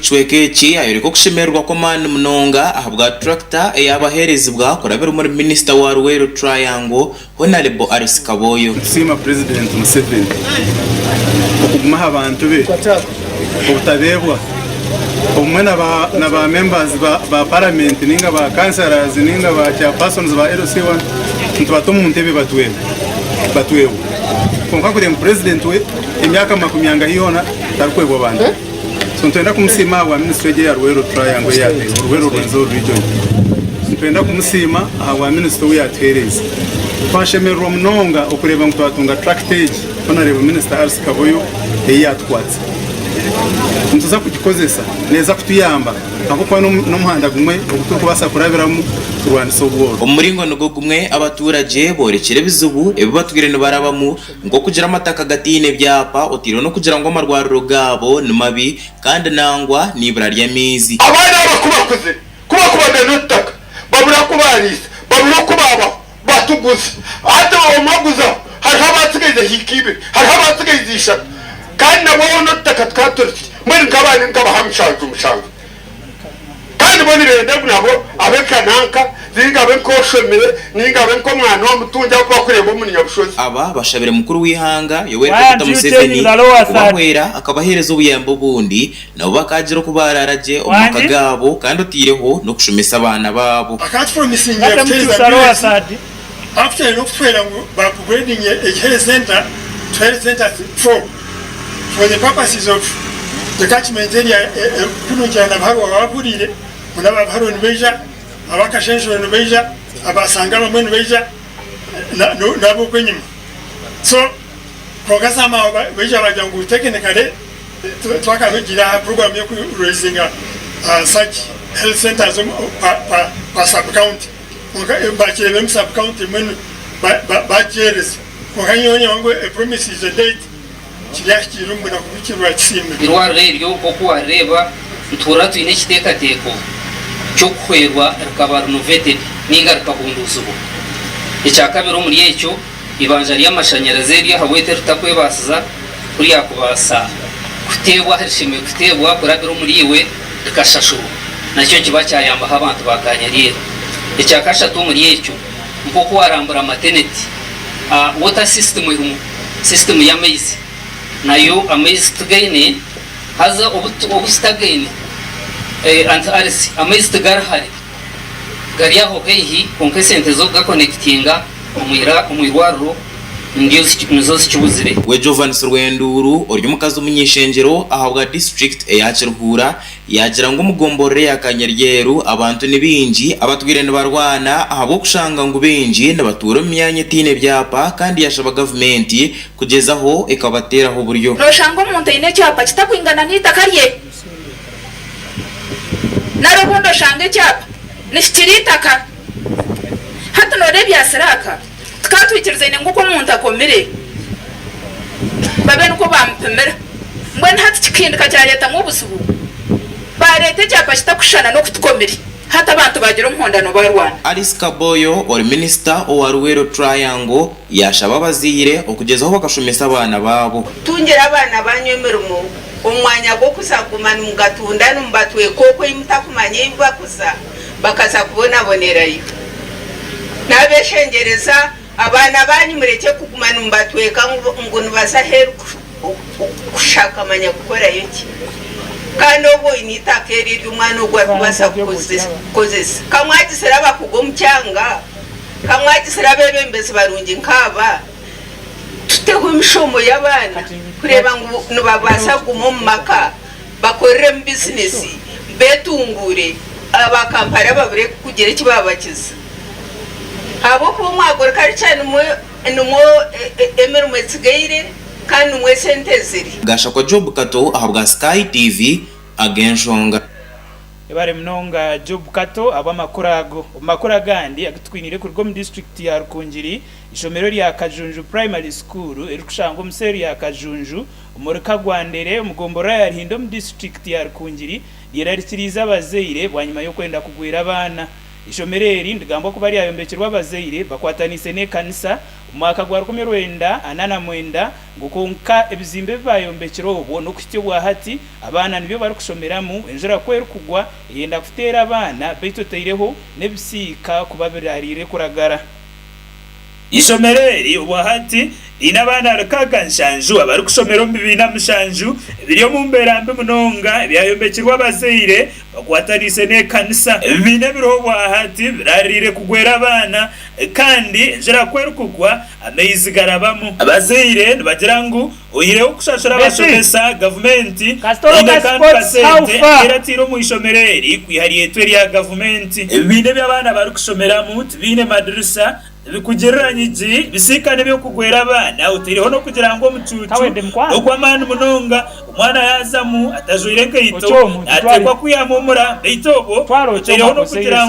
kicweka eki ayoreka okushemererwa kw'amaani munonga ahabwa turakita eyabaheerezibwa kurabira omuri minisita wa Luweero Triangle, Honarebo Alice Kaboyo. Nitusiima Purezidenti Museveni okuguma aha bantu be obutabeebwa obumwe na ba members ba paramenti ninga ba councillors ninga ba chairpersons ba LC1 nitubata omu ntebe batwebwa kwonka kureeba ngu Purezidenti we emyaka makumyangahi yoona tarikwebwa bantu be. So nitwenda kumusiima ahabwa minisitule egi eya Luweero Triangle ei yaataireho, Luweero Rwenzori Region. Nitwenda kumusiima ahabwa minisita ou yaatuheereize. Twashemererwa munonga okureeba ngu twatunga turakita egi Honourable Minister Alice Kaboyo ei yaatukwatsa. Nituza kugikozesa, neeza kutuyamba ahabw'okuba n'omuhanda gumwe ogu turikubaasa kurabiramu kurwanisa obworo. Omu muringo nigwo gumwe, abaturagye boorekire ebizibu ebi batwire nibarabamu Nk'okugira amataka gataine byapa, otaireho n'okugira ngu amarwariro gaabo ni mabi kandi nangwa n'eibura ry'amaizi. Abaana aba ku bakuzire, ku bakubagana otutaka, babura oku baariisa, babura oku baabaho, batuguza. Hati omwe aguzaho, hariho abaatsigaize hiika ibiri, hariho abaatsigaize ishatu, kandi nabwo hoona otutaka tukaba turi tukye. Mbwenu nk'abaana nkabaha mushanju mushanju. Kandi bo nibenda ngu nabo abe nka nanka, nainga abe nk'oshomire, nainga abe nk'omwana w'omutungi ahakuba akureeba omu nyabushozi. Aba bashabire mukuru w'eihanga Yoweri Why Kaguta aren't you Museveni changing the lower third? kubahwera akabaheereza obuyambi obundi nabo bakaagira oku baaraara gye omu maka Wangi? gaabo kandi otaireho n'okushomesa abaana baabo. Akatupromisingira Ngate kutuheereza mukyusa lower ambulance third. actually n'okutuhwera ngu ba upgradinge egi health center to health center 4 for the purposes of the catchment area erikukunukira na Buharwa waba ohuriire ngu n'aba Buharwa nibaija, aba Kashenshuro nibaija, aba Sanga abamwe nibaija n'ab'okwenyima so kwonka somehow baija bagira ngu technically twakarugiire aha program y'oku raisinga such health centers per sub county kwonka bakireebire sub county mbwenu bagiheereza. Kwonka nyowe nyowe ngu a promise is a debt kiryahikiirira omu bunaku bw'ekirwa kisiimire. Eirwariro eryo nk'oku waarireeba nituhurira twine ekiteekateeko ky'okuhwerwa rikaba renovated nainga rikahunduuzibwa. Ekyakabiri omuri ekyo, eibanja ry'amashanyarazi eryo ahabw'etu eritakwebaasiza ku ryakubaasa kuteebwa ahu rishemereire kuteebwa kurabira omuri iwe rikashashurwa nakyo nikiba kyayambaho abantu ba Kanyaryeru. Ekyakashatu omuri ekyo, nk'oku waarambura mateneti, water system erimu, system y'amaizi nayo amaizi titugaine haza obu tutagaine Aunt Alice amaizi tigari hare gari aho haihi kwonka esente z'okugakonekitinga omu irwariro nizo zikibuzire. We Jovanis Rwenduru ori omukazi omuny'eishengyero ahabwa disiturikiti eya Kiruhura Yaagira ngu omu gomborora eya Kanyaryeru abantu ni baingi abatwire nibarwana ahabw'okushanga ngu baingi nibatuura omu myanya etaine byapa kandi yaashaba gavumenti kugyezaho ekabateeraho oburyo. Nooshanga omuntu aine ekyapa kitakwingana n'eitaka rye, nari obundi oshanga ekyapa nikikira eitaka. Hati nooreeba ebya siraaka, tukatwikirizaine ngu oku omuntu akomire babe nikwo baamupimira. Mbwenu hati kikahindika kyareetamu obuzibu, baareeta ekyapa kitakushushana n'oku tukomire. Hati abantu baagira omuhondano baarwana. Alice Kaboyo ori minisita owa Luweero Triangle yaashaba abazaire okugyezaho bakashomesa abaana baabo. Tungire abaana baanyu emirimo omu mwanya gw'okuza kuguma nimugatunda nimubatweka okwo ei mutakumanya ei bakuza bakaza kubonabonerayo. Naabeshengyereza abaana baanyu murekye kuguma nimubatweka ngu nibaza aheeru kushaka manya kukorayo ki. Kandi obwo oine eitaka eri eri omwana ogwo arikubaasa kukozesa. Ka mwagizire abakugu omu kyanga, ka mwagizire abeebembezi barungi nk'aba, tuteho emishomo y'abaana kureeba ngu nibabaasa kuguma omu maka bakoreremu bizinesi, beetunguure, aba Kampala babure kugira eki baabakiza. Ahabw'okuba omu agriculture nimwo nimwo emirimo etsigaire kandi nimwo esente ziri. Gashakwa Job Kato ahabwa Sky TV, Ag'enshonga. Webare munonga Job Kato ahabw'amakuru ago. Omu makuru agandi agu tukwiniire kuruga omu disiturikiti ya Rukungiri, eishomero rya Kajunju Primary School erikushangwa omu seeri ya Kajunju omuri Kagwandere omu gomborora ya Ruhindo omu disiturikiti ya Rukungiri ryerarikiriize abazaire bwanyima y'okwenda kugwera abaana. Eishomero eri nirigambwa kuba ryayombekirwe abazaire bakwataniise n'ekanisa. omu mwaka gwa 1949 ngu kwonka ebizimbe ebi baayombekire obwo n'okuhitsya obwahati abaana nibyo barikushomeramu, enjura ku erikugwa eyenda kuteera abaana beitu otaireho n'ebisiika kuba birariire kuragara. Eishomero eri obwahati riine abaana 67 abarikushomera omu bibiina mushanju ebiri omu mbeera mbi munonga ebyayombekirwe abazaire bakwataniise n'ekanisa. Ebibiina ebiriho obwahati birariire kugwera abaana kandi enjura ku erikugwa amaizi garabamu. Abazaire nibagira ngu oihireho okushashura abashomesa, gavumenti teine kandi kasente aku erataire omu ishomero eri kwiha ryetwa erya gavumenti. Ebibiina ebi abaana barikushomeramu tibiine madirisa, tibikugirira nyigi, bisiika n'eby'okugwera abaana otaireho n'okugira ngu omucuucu n'ogw'amaani munonga, omwana yaazamu atajwaire nkaito naateekwa kwihamu omura beitu obwo otaireho n'okugira.